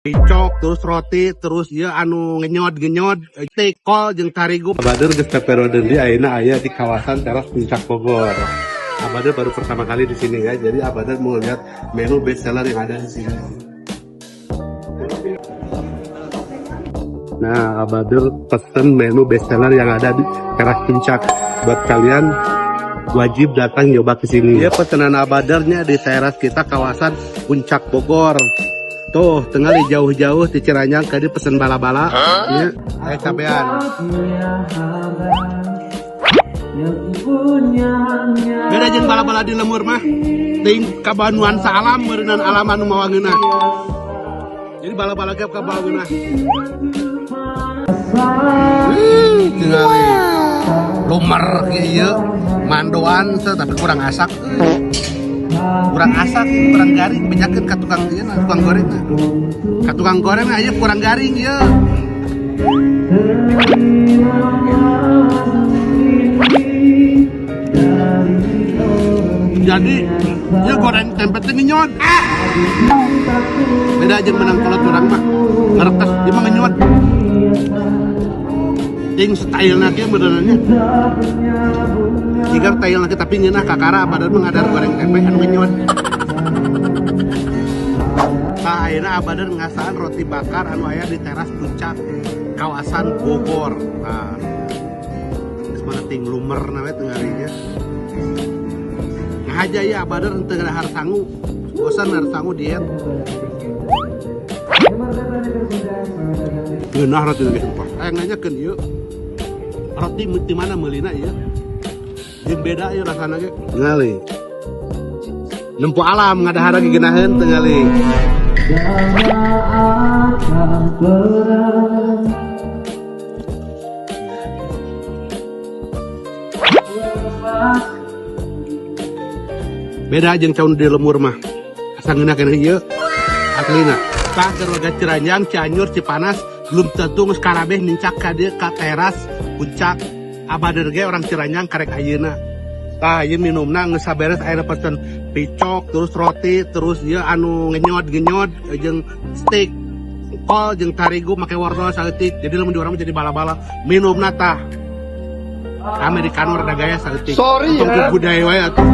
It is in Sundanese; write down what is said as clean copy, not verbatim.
Picok, terus roti, terus ya anu ngenyod-ngenyod, steak, kol jeung tarigu. Abader geus pepero deui, ayeuna aya di kawasan Teras Puncak Bogor. Abader baru pertama kali di sini ya, jadi Abader mau lihat menu best seller yang ada di sini. Nah, Abader pesen menu best seller yang ada di Teras Puncak. Buat kalian wajib datang nyoba ke sini. Ya, pesanan Abadernya di teras kita kawasan Puncak Bogor. Tuh, tinggal di jauh-jauh di Ciranjang kadi pesen bala-bala. Ya, ayo cabean. Beda jeung bala-bala di lemur mah. Ting kabawa nuansa alam meureunan alam anu mawa ngeunah. Jadi bala-bala ge kabawa ngeunah. Tingali. Lumer kieu mandoan tapi kurang asak. Kurang asak, kurang garing, bejakeun ka tukang ieu, tukang goreng. Ka tukang goreng aya kurang garing ieu. Jadi, ieu goreng tempe teh ngenyot. Beda jeung menang kolot urang mah. Ngerekes, ieu mah ngenyot. Ting style-na kieu beuneurannya. Jiga style na tapi ngeunah kakara padahal mah ngadar goreng tempe anu ngenyot. Tah ayeuna Abader ngasaan roti bakar anu aya di Teras Puncak kawasan Bogor. Nah, geus mana ting lumerna we teu ngarinya. Ngahaja ieu Abader henteu dahar sangu. Bosan dahar sangu diet. Ngeunah roti geus sumpah. Aya nanyakeun ieu. Roti di mana meulina ieu? Jeung beda ieu rasana ge. Ngali. Nempo alam ngadahar ge geunaheun teu ngali. Beda jeung caun di lemur mah. Asa ngeunah keneh ieu. Aslina. Tah keur warga Ciranjang, Cianjur, Cipanas belum tentu geus karabeh nincak ka dieu ka Teras Puncak. Abader ge orang Ciranjang karek ayeuna. Tah ieu minumna geus saberes ayeuna pesen picok, terus roti, terus ieu anu ngenyod-ngenyod jeung steak, kol jeung tarigu make wortel saeutik. Jadi lamun di urang mah jadi bala-bala. Minumna tah Americano rada gaya saeutik. Sorry Tong ya. Budaya wae atuh.